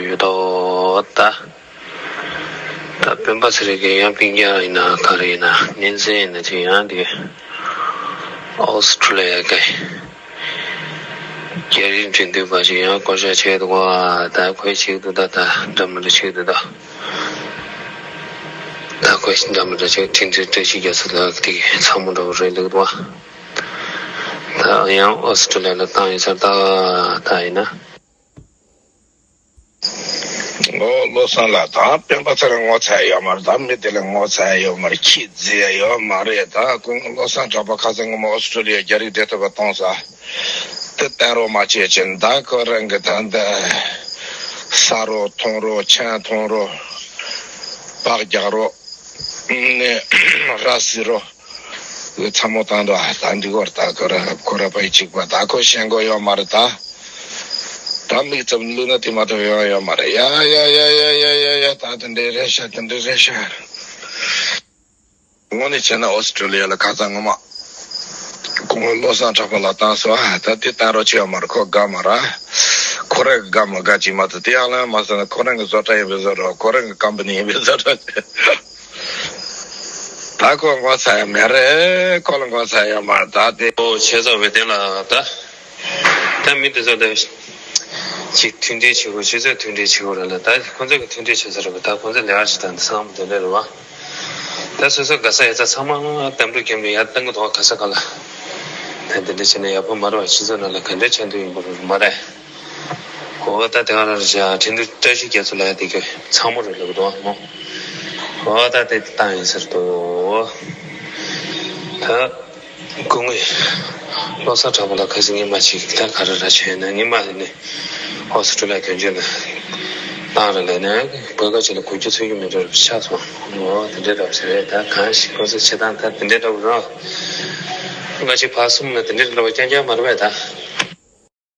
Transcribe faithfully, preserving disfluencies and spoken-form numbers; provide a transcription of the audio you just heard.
ཡོད་དོ་ད། ད་སྤེན་པ་ཚེ་རིང་གི་ཡང་སྤུན་ཀྱག་ཡིན་ན་ག་རེ་ཡིན་ན་གཉེན་ཚན་ཡིན་ན་ཅིག་ཡང་དེ་ཨོ་སི་ཁྲུ་ལི་ཡ་གི་རྒྱ་རིགས་འགྲན་བསྡུར་པ་ཅིག་ཡང་བསྐོ་བཞག་བྱས་འདུག་བ། ད་ཁོས་བྱེད་འདུག་ད་ད་འདྲ་མི་འདྲ་བྱེད་འདུག་ད། ད་ཁོས་འདྲ་མི་འདྲ་བྱེད་འཕྲིན་སྒྲིག་བཀྲ་ཤིས་རྒྱ་མཚོ་ལགས་དེ་ཚང་མ་འདྲ་བོ་རེད་འདུག་བ། ད་ཡང་ཨོ་སི་ཁྲུ་ལི་ཡ་ལ་བཏང་ཡིན་ས་ད་ད་ཡིན་ན། ཨོ་བློ་བཟང་ལགས། ད་སྤེན་པ་ཚེ་རིང་ངོ་ཚ་ཡོད་མ་རེད། ད་མི་དེ་ལ་ངོ་ཚ་ཡོད་མ་རེད། ཁྱི་རྫི་ཡོད་མ་རེད། ད་ཁོང་བློ་བཟང་གྲགས་པ་ཁ་སང་ངོ་མ་ཨོ་སི་ཁྲུ་ལི་ཡ་རྒྱ་རིགས་བདེ་ཐོབ་པ་གཏོང་ས་དེ་བསྟན་རོགས་མ་བྱེད་ཅིང་། ད་ཁོ་རང་གི་ད་འདི་ཟ་རོགས་འཐུང་རོགས་ཆང་འཐུང་རོགས་སྦག་རྒྱག་རོགས་ནས་ར་བཟི་རོགས། ཚ་མོ་བཏང་འདུག་ད་འདི་སྐོར་ད་ཁོ་ར་ཁོ་ར་པའི་གཅིག་པ་ད་ཁོ་ཞེན་ཁོག་ཡོད་མ་རེད་ད། ད་མིག་ཙམ་བླུགས་ན་དེ་མ་གཏོགས་ཡོང་ཡ་ཡོད་མ་རེད། ཡ་ཡ་ཡ་ཡ་ཡ་ཡ་ཡ། ད་དེ་འདྲའི་རེད་ཤག་དེ་འདྲའི་རེད་ཤག་དངོས་གནས་བྱས་ན་ཨོ་སི་ཁྲུ་ལི་ཡ་ལ་ཁ་སང་ངོ་མ་ཁོང་བློ་བཟང་གྲགས་པ་ལ་བཏང་སོང་། ཨ་ད་དེ་བཏང་རོགས་བྱེད་ཡོད་མ་རེད། ཁོ་དགའ་མ་རེད། ཁོ་རང་གི་དགའ་མ་དགའ་ཅིག་མ་གཏོགས་དེ་ཡང་ལན་མ་སོང་ན་ཁོ་རང་གི་བཟོ་གྲྭ་ཡིན་པའི་བཟོ་གྲྭ། ཁོ་རང་གི་ཀམ་པ་ནི་ཡིན་པའི་བཟོ་གྲྭ། ད་ཁོ་ངོ་ཚ་ཡ་མེད་རེད། ཁོ་ལ་ངོ་ཚ་ཡ་མ་རེད་ད་དེ། ཨོ་ཆེ་ཚོགས་བེ་དེ་ལ་ད། ད་མི་དེ་ཚོ་ད་ཅིག་མཐུན་སྒྲིལ་བྱེད་དགོས། ཆུ་ཚོད་མཐུན་སྒྲིལ་བྱེད་དགོས་རེད་ལ། ད་ཁོ་ཚོ་གི་མཐུན་སྒྲིལ་བྱེད་ས་རེད་པ། ད་ཁོ་ཚོ་ལས་ཀ་བྱེད་སྟངས་འདི་ཚང་མ་དེ་འདྲ་རེད་པ། ད་སོ་སོ་དགའ་ས་ཡ་ཚ་ཚང་མ་དམ་ཕྲུག་རྒྱབ་ནས་ཡར་བཏང་གི་འདུག་ག་ས་ག་ལ། ད་འདི་འདྲ་བྱས་ན་ཡག་པོ་མ་རེད་པ། སྤྱི་ཚོགས་ནང་ལ་ག་འདྲ་ཆགས་འདུག་ཡིན་པ་རེད་མ་རེད། འོ་ད་དེ་ག་རང་རེད་ཤག་འཕྲིན་ཐུང་བཀྲ་ཤིས་རྒྱ་མཚོ་ལགས་དེ་གི་ཚང་མ་རེད་ལབ་འདུག་ཨ་མོ། འོ་ད་དེ་བཏང་ཡིན་ཟེར་འདུག་ད། སྐུ་ངོ་བློ་བཟང་གྲགས་པ་ལགས་ཁ་སང་སྔོན་མ་ཅིག་ད་ག་རེ་ར་བྱས་ན་སྔོན་མ་ནས་ཨོ་སི་ཁྲུ་ལི་ཡ་གྱོན་ཆས་ལ་བཏང་རེད་ལབ་ནས་བོད་སྐད་ཆ་ལ་གོ་རྒྱུ་ཚོར་རྒྱུ་མེད་འགྲོ་རེད་ཆགས་སོང་། འོ་དེ་འདྲའི་འདྲ་བ་ཞིག་རེད། ད་གང་ཞིག་ཁོ་ཚོ་བྱེད་སྟངས་ད་དེ་འདྲའི་འདྲ་བོ་རེད། སྔ་ཕྱི་བར་གསུམ་ལ་དེ་འདྲའི་འདྲ་བ་རྐྱང་རྐྱང་མ་རེད་པས་ད།